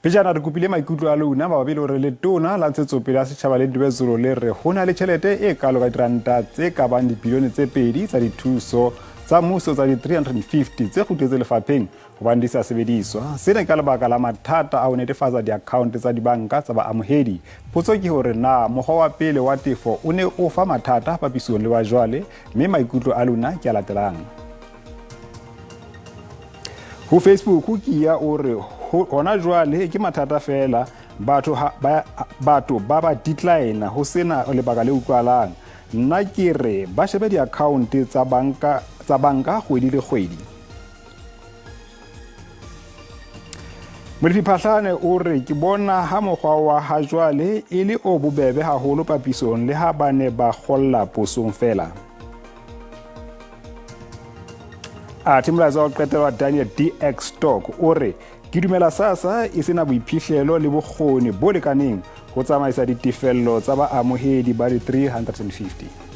Pejana re kopile maikutlo a lona mabapi le hore letona la ntshetsopele ya setjhaba le Ntubezulu le re ho na le tjhelete e kalo ka diranta tse ka bang dibilione tse pedi tsa dithuso tsa mmuso tsa di-350 tse kgutletse lefapheng hobane di sa sebediswa. Sena ke ka lebaka la mathata a ho netefatsa diakhaonte tsa dibanka tsa baamohedi. Potso ke hore na mokgwa wa pele wa tefo o ne o fa mathata papisong le wa jwale, mme maikutlo a lona ke a latelang. Ho Facebook Kia o re hona jwale ke mathata feela batho ba batho ba ba decline ho sena lebaka le utlwalang. Nna ke re ba shebe di-account tsa banka tsa banka kgwedi le kgwedi. Molefi Phahlane o re ke bona ha mokgwa wa ha jwale e le o bobebe haholo papisong le ha ba ne ba kgolla posong feela. Athe molaetsa wa ho qetela wa Daniel DX Stock o re ke dumela SASSA e sena boiphihlelo le bokgoni bo lekaneng ho tsamaisa ditefello tsa baamohedi ba di-350.